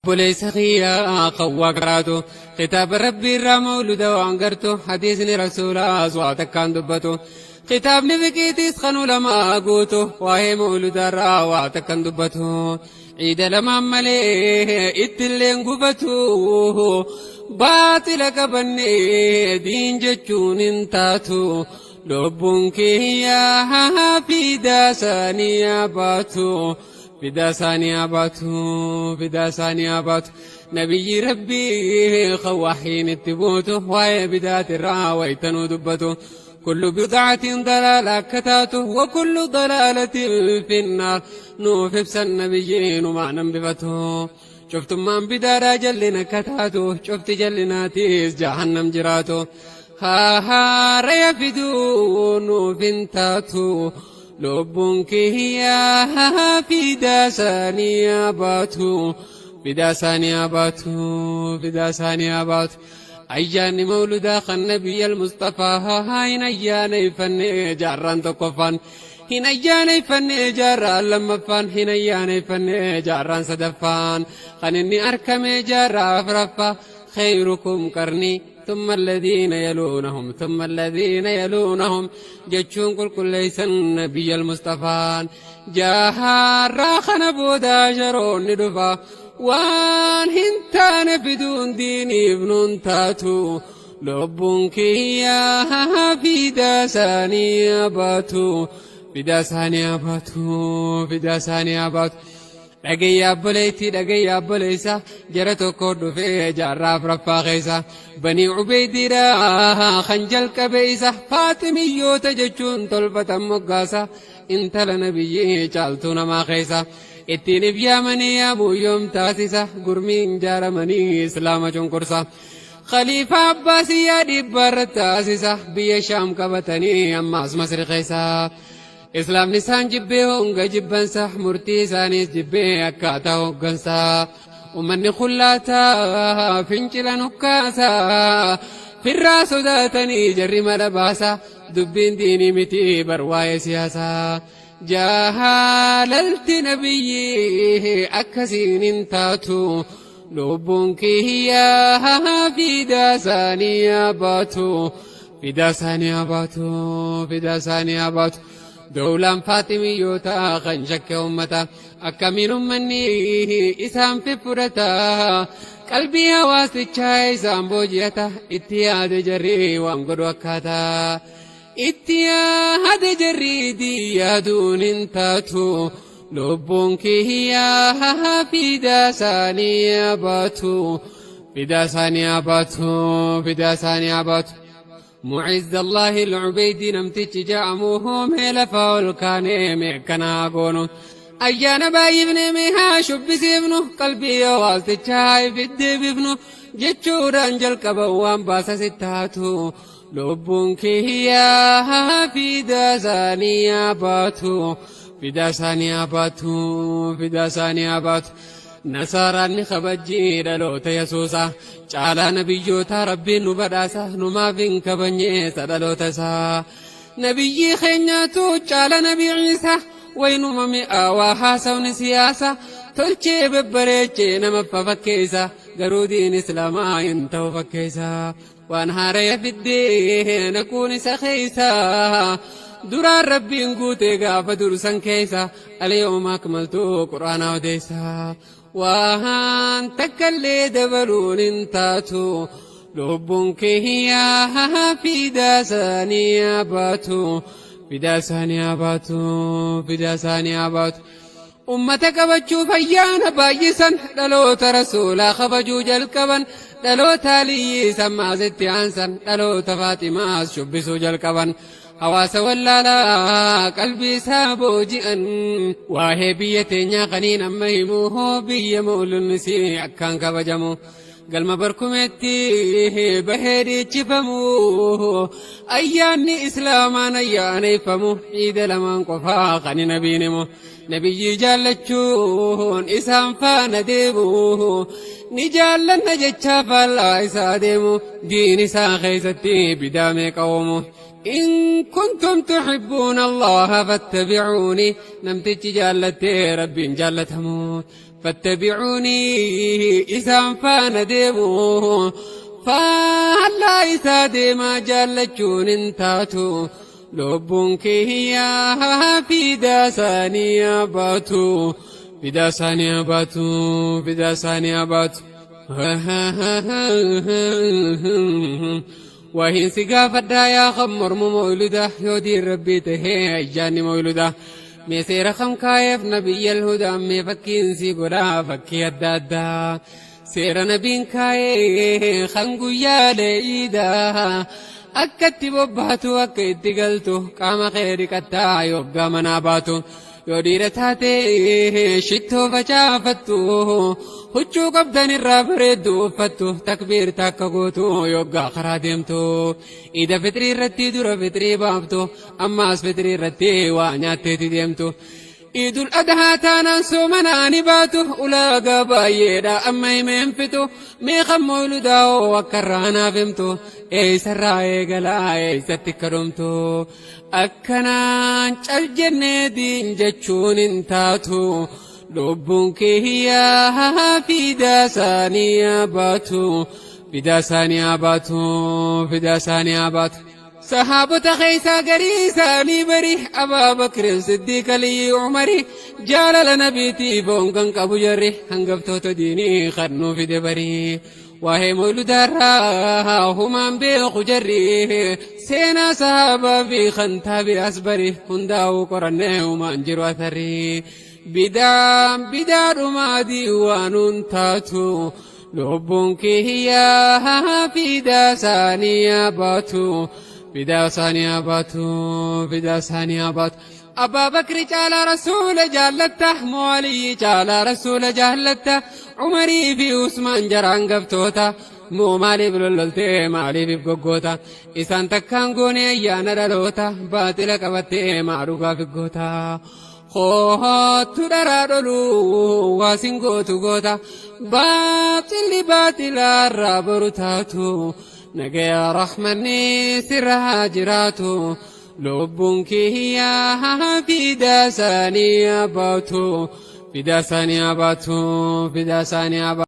Obboleessa kiyya kan waa qaraatu kitaaba rabbii irraa mawluda waan gartu hadiisni rasuulaas waa takkaan dubbatu kitaabni fiqiitiis kan ulamaa guutu waa'ee mawludaa irraa waa takkaan dubbatu ciida lamaan malee ittilleen gubatu baaxila qabannee diin jechuun hin taatu lubbuun kiyya fiidaa isaanii baatu. Fidaa isaanii haa baatu, fidaa isaanii haa baatu. Nabiyyi Rabbii kan wahiin itti buutu waa'ee bidaatirraa waytanuu dubbatu. Kullu bid'atin dalaala akka taatu wa kullu dalaalatin finnaar nuuf ibsan nabiyyiin numaan hambifatu. Cuftummaan bidaadhaa jallin akka taatu cufti jallinaatiis jahannam jiraatu. Haa haaraya fiduu nuuf hin taatu. Lubbuun kiyya fidaa isaanii haa baatu. Fidaa isaanii haa baatu. Fidaa isaanii haa baatu. Ayyaanni mawludaa kan nabiyya al-Mustafaa hin ayyaaneffanne jaarraan tokkoffaan. Hin ayyaaneffanne jaarraan lammaffaan. Hin ayyaaneffanne jaarraan sadaffaan. Kan inni argame jaarraa afuraffaa. خيركم قرني ثم الذين يلونهم ثم الذين يلونهم جتشون كل كل ليس النبي المصطفى جاهر راخنا بودا جرون ندفا وان هنتان بدون دين ابن تاتو لبون كيا في داساني باتو في داساني باتو في داساني باتو Dhagayyaa obboleettii dhagayyaa obboleessa jara tokko dhufee jaarraa afuraffaa keessa banii Ubeeydiidha kan jalqabe isa Faaximiyyoota jechuun tolfatan moggaasa intala nabiyyii caaltuu namaa keessa ittiin if yaamanii yaamuu yoom taasisa gurmiin jaaramanii islaama cunqursa. Khaliifaa Abbaasiyyaa dhiibbaa irratti taasisa biyya Shaam qabatanii ammaas Masri keessa. Islaamni isaan jibbee honga jibbansa murtii isaaniis jibbee akkaataa hooggansa. Uummanni kullaataa fincila nukkaasa firraa sodaatanii jarri mala baasa dubbiin diinii miti bar waa'ee siyaasaa. Jaalalti nabiyyi akkasiin hin taatu lubbuun kiyyaa fidaa isaanii haa baatu. Fidaa isaanii haa baatu fidaa isaanii haa baatu. Dowlaan Faaximiyyoota kan shakke uummata akkamiin uummanni isaan fudhata qalbii hawaasichaa isaan booji'ata itti yaade jarri waan godhu akkaataa itti yaade jarri yaaduun hin taatu lubbuun kiyyaa fidaa isaanii haa baatu fidaa isaanii haa baatu fidaa isaanii haa baatu. معز الله العبيد نمتج جاموه ميل فول كان ميكنا قونو أيانا بايبني ميها شبسيبنو قلبي والتجاي في الدببنو جتشوران جلقبا وان باسا ستاتو لبون كيا في دازانيا باتو في دازانيا باتو في دازانيا باتو Nasaaraan ni kabajjii dhaloota Yesuusa caalaa nabiyyoota rabbiin nu badhaasa numaaf hin kabajneessa dhaloota isaa. Nabiyyii keenyaatu caala nabii Ciisa waynuma mi'aawaa haasawni siyaasa tolchee babbareechee nama fakkeessa garuu diin islaamaa hin ta'u fakkeessa. Waan haaraya fiddee naquun isa keessa duraan rabbiin guutee gaafa dursan keessa alyawma akmaltu quraana odeessa. Waan takkallee dabaluun hin taatu lubbuun kiyyaa fidaa isaanii haa baatu fidaa isaanii haa baatu fidaa isaanii haa baatu. Ummata qabachuuf ayyaana baay'isan dhaloota rasuulaa kabajuu jalqaban dhaloota Aliyyii sammaasitti aansan dhaloota Faaximaas shubbisuu jalqaban. Hawaasa wallaalaa qalbii isaa booji'an waa'ee biyya teenyaa kaniin amma himuu biyya mawlunnisii akkaan kabajamu. Galma barkumeetti bahee dhiichifamu ayyaanni islaamaan ayyaaneffamu ciida lamaan qofaa kan nabiin himu. Nabiyyii jaallachuun isaan faana deemu ni jaallanna jechaa faallaa isaa deemu diin isaa keessatti bidaa meeqa oomu. إن كنتم تحبون الله فاتبعوني نمتج جالتي ربي جالتهم Fattabi'uunii isaan faana deemu faallaa isaa deemaa jaallachuun hin taatu. Lubbuun kiyyaa fidaa isaanii haa baatu. Fidaa isaanii haa baatu. Fidaa isaanii haa baatu. Wahiin si gaafadhaa yaa kan mormu moyluda yoo diin rabbii tahee ayyaanni moyluda. Mee seera kam kaayeef nabiyyal hudaa mee fakkiin si godhaa fakkii adda addaa. Seera nabiin kaayee kan guyyaalee iidaa akka itti bobbaatu akka itti galtu qaama kee dhiqattaa yoggaa manaa baatu. Yoo dhiira taate shittoo facaafattu huccuu qabdan irraa bareeddu uffattu takbiirta akka gootu yoggaa karaa deemtu. Iida fixrii irratti dura fixrii baaftu ammaas fixrii irratti waa nyaatteeti deemtu. Iidul Adhaa taanaan soomanaa ni baatu ulaagaa baay'eedha amma himeen fixu mee kan mooludaa hoo akka irraa naaf himtu eessarraa eegalaa eessatti akka dhumtu akkanaan cal jennee diin jechuun hin taatu lubbuun kiyyaa fiidaa isaanii haa baatu fidaa isaanii haa baatu fidaa isaanii haa baatu. Sahaabota keessaa garii isaanii bari Abaa Bakrin Siddiiq Aliyyi Umari jaalala nabiitiif hongan qabu jarri hangaftoota diinii kan nuu fide bari waa'ee mawludaarraa humaan beeku jarri seenaa sahaabaa fi kan taabi'aas bari hundaa'uu qorannee humaan jiru atharri bidaan bidaadhumaa diiwaanuun taatu Lubbuun kiyyaa fidaa isaanii haa baatu. Fidaa isaanii haa baatu. Fidaa isaanii haa baatu. Abbaa Bakri caalaa Rasuula jaallatta. Moo Aliyyi caalaa Rasuula jaallatta. Umarii fi Usmaan jaraan gaftoota. Moo maaliif lolloltee maaliif if goggoota. Isaan takkaan goone ayyaana dhaloota. Baaxila qabattee maa dhugaa figgoota. Koottu dharaa dholuu waa sin gootu goota baaxilli baaxilaarraa boru taatu nagaya rahmanni sirra haa jiraatu lubbuun kiyyaa fidaa isaanii haa baatu fidaa isaanii haa baatu fidaa isaanii haa baatu.